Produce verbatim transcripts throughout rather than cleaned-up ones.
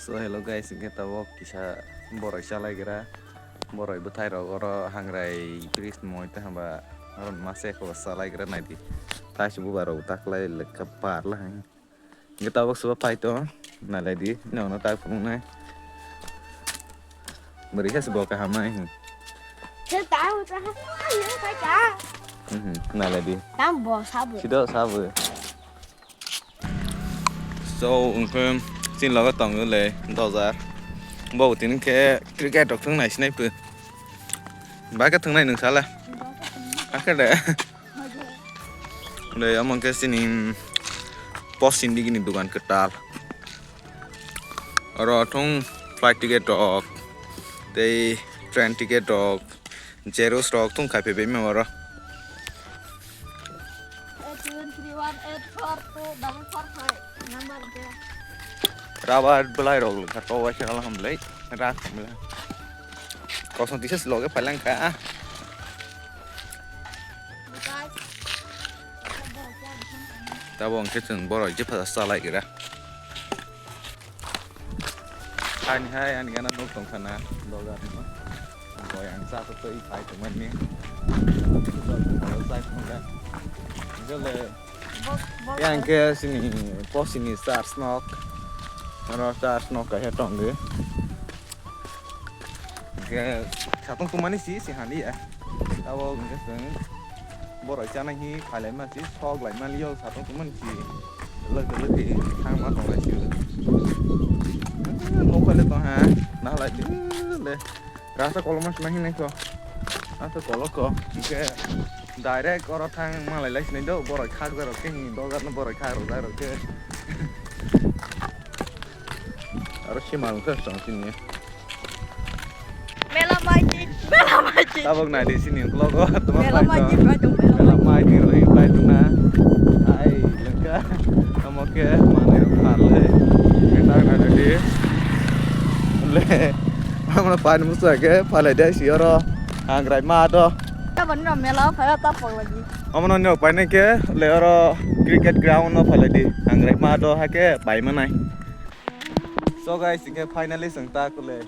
So hello guys, hingke tabok kisa boroi chalaigra, boroi bwthai rok oro hangrai bridge moi tei hwnba oro mase ko chalaigra naidi, taisi bubar rok taklai lekha parla hai. Hingke tabok soba paito nalaidi, nono tak phunuknai. Bwrwi khe se bo kaham nai. Khe ta ta ha, ayo, kai ta. Mhm, nalaidi. Tam bo sabo. Sido sabo. So, hingke chini loge tongo le dojar. Bo tini khe cricket rok thwng nai sinai pho. Ba khe thwng nai nwng sala. Akhe de. Le omo khe chini post sindi gini dugan kwtal. Oro thung flight ticket rok tei train ticket rok, xerox rok thung khai phaibai mano oro. Eight seven three one eight four two double four five number de. Rubber belai rok lwkha to waisa kala hamlai rak hamlai. Kosong tisa si loge phailangkha. Tabok hingke chwng borok je phasa chalai gira. Ani hai ani gana nuk tong khana dogar no. Boy ang sa to twi phai tong mani. Sai tong le. Jole. Yang ke sini posini stars nok. Aro stars nok kahe tong de. Hingke satung tongmani si, si haliya. Abo hingke chwng borok chanai hi phailai ma si, sok lai mani yo satung tongmani si. Lwk lwk hi thang ma tong lai si. Nok phai le tong ha, nahalai di le. Rasta koloma sina hinai ko. Rasta kolok ko. Hingke direct oro thang malai lai sinai do, borok khak jarok khe hi, dogar no borok khak rok jarok khe. Aro sima wngkha chwng chini. Mela maiji, mela maiji. Tabok nai di sini vlog o, tuma Mela pai maiji, to. Pai to, mela Mela maiji. Maiji roi pai to na. Ai, lengka. Amo ke mane phalai. Kita nai di. Le. Amra pani musa ke phalai dai si oro. Angrai ma do. Tabok no mela phaya tapok lagi. Omo no nyok painai khe le oro cricket ground no phalai di. Angrai ma do hake pai manai. So guys, hingke finally chwng ta kule.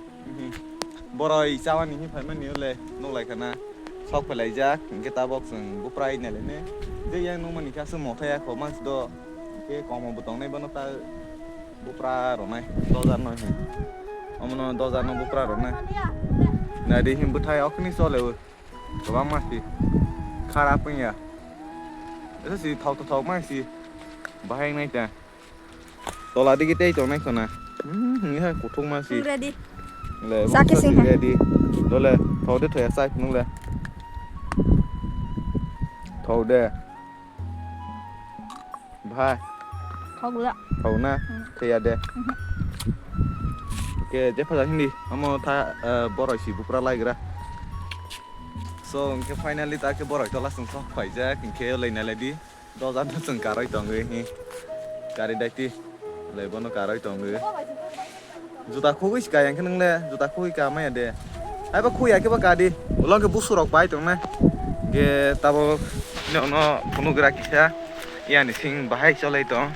Boroi chawani hi phaimani ule nuklai khana. Sok phelaijak, hingke tabok chwng buprai nailene. Je yang nungmani khe aswk mothai akho mansi do. Hingke komo bo tongnai bono ta bupra ronai. Dojar no hin. Omono dojar no bupra ronai. Nadi hin bwthai okni chole o. Kwbangma si kharap wngya. Esa si thok thok ma si bahai nai ta. Tola digi tei tongnai khona. Hmm, wngya kuthuk ma si. Ready. Le, Sake sing ha. Ready. Dole, thok de thoya sai phunuk le. Thok de. Bhai. Thok la. Thok na? Hmm. Kheya de. Mhm. Ke je phaja hindi. Amo tha, eh, boroi si bupra laigra. So, hingke finally ta ke boroi tola chwng sok phaijak, hingke lei nai lai di. Doja no chwng karoi tongwi hi. Kari dai ti. Lei bono karoi tongwi. Juta khugwi si kaya hwnkhe nwngle, juta khugwi ka maya de. Haiba khugwi ya khe ba ka di. Ulo hwnkhe busu rok pai tongnai. Hwnkhe tabok nokno phunuk gra kisa. Yani sing bahai cholai tong.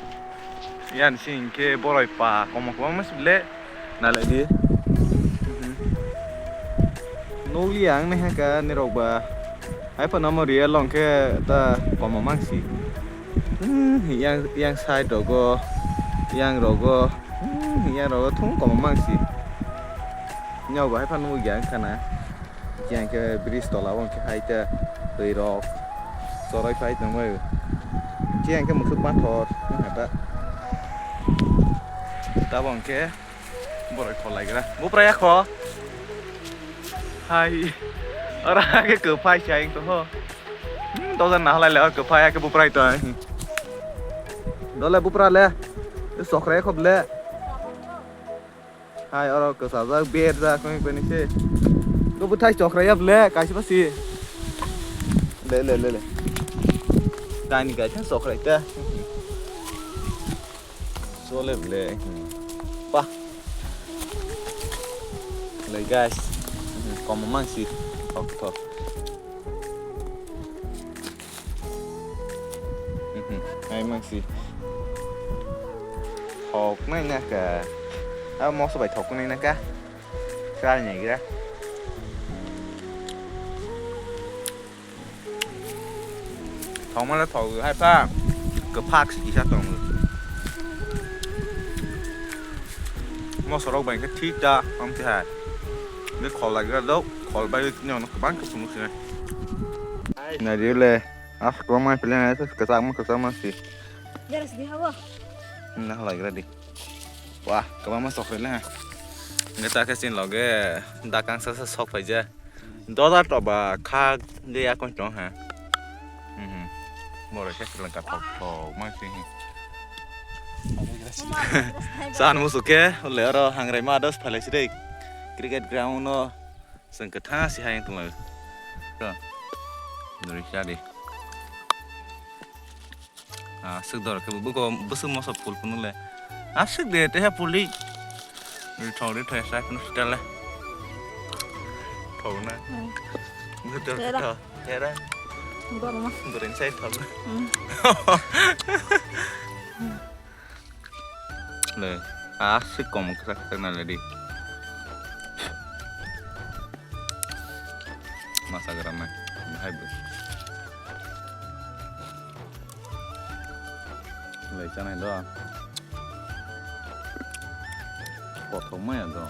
Yani sing hwnkhe boroi pa komo kwbangma si le. Nalai di. Nukliya ang naiha ka nirok ba. Hai phano omo real long khe ta komo mangsi. Hmm, yang, yang side rogo, yang rogo, hmm, yang rogo thung komo mangsi. Nyok bo hai phano nukya wngkha na. Yang khe bridge tola o hwnkhe hai ta twi rok choroi phai tongmai. Yang khe musuk pathor wngkha ta. Tabok hwnkhe Borok kholaigra. Bupra ya kho. Hai. Ora ke kwphai sai to ho. Hmm, dojan na halai le kwphai ke bupra to. Dole bupra le. Sokra ya kho le. Hai oro kwchajak ber ja koi koi ni se. Ko buthai sokra ya le kaisa basi. Le le le le. Tani kaisa sokra ta. Sole ble. Pa. Le guys. Komo mangsi. Thok thok. Hai mangsi. Thok nai na ka. Abo moso bai thok nai nangkha. Chal naigra. Thok male thok hai pha. Kwphak si kisa tongo. Moso rok bai khe thik ta, am khe hai. Ni khol lagra dok, khol bai ni ono kwbang khe phunuk sinai. Nai ri le, as kwbang mai pele nai, kwchak ma kwchak ma si. Jelas di hawa. Na halai gra di. Wah, kwbangma sok rwle ha. Hwnkhe ta khe chini loge da kangsa sa sok phaija. Doda toba kha de ya kon tong ha. Mhm. Boro khe kwlwng ka thok thok ma si hi. San musu khe le oro hangrai ma dos phalai si dei. Cricket ground no seng kwtha si hai tong lai. To. Nuri kha di. Ah, swk dor khe bo, bo, bwswk moso phul phunuk le. Ah, swk de, teha phul di. Rithok, rithok, sai phunuk sita le. Thok na. Hmm. Rithok, Tera. Rithok, tera. Borma. Doreng sai thok. Hmm. Le, ah, swk kom kwchak kwchak na le di. Masa gram na, bahai bo. Lai chanai do. Kothok maya do.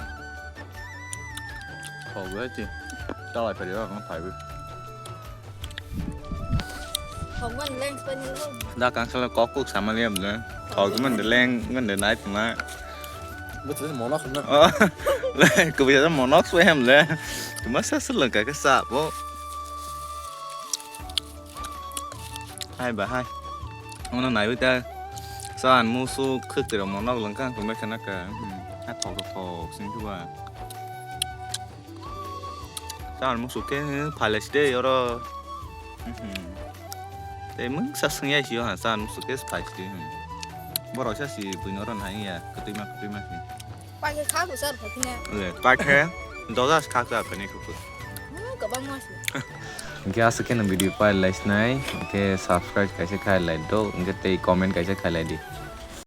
Thok bai ti. Chalai phari ba phai bo. Thok ban leng spani lo. Da kangsala kok kuk samali am le. Thok man de leng man de nai tuma. Butu mono khna. Oh. Le kubisa mono swe ham le. Tuma sa sulung ka sa bo. Hai ba hai. Ono naiwi ta. Sa an musu khwk tiro monok lengkang kumbai khana ka. Hmm. Ha thok thok sing tu ba. Sa an musu ke phalai side oro. Hmm. Tei mung sa sing yai sio ha sa an musu ke phai side. Hmm. Borok sa si buino ron hai ya. Ketui ma ketui ma si. Paikhe kha kwchar phaikhe. Le, paikhe doja kha kwchar phaini khupu. Hmm, kwbangma se. Hingke aswk khe nwng video pai lai sinai, hingke subscribe kaisa khai lai do, hingke tei comment kaisa khai lai di.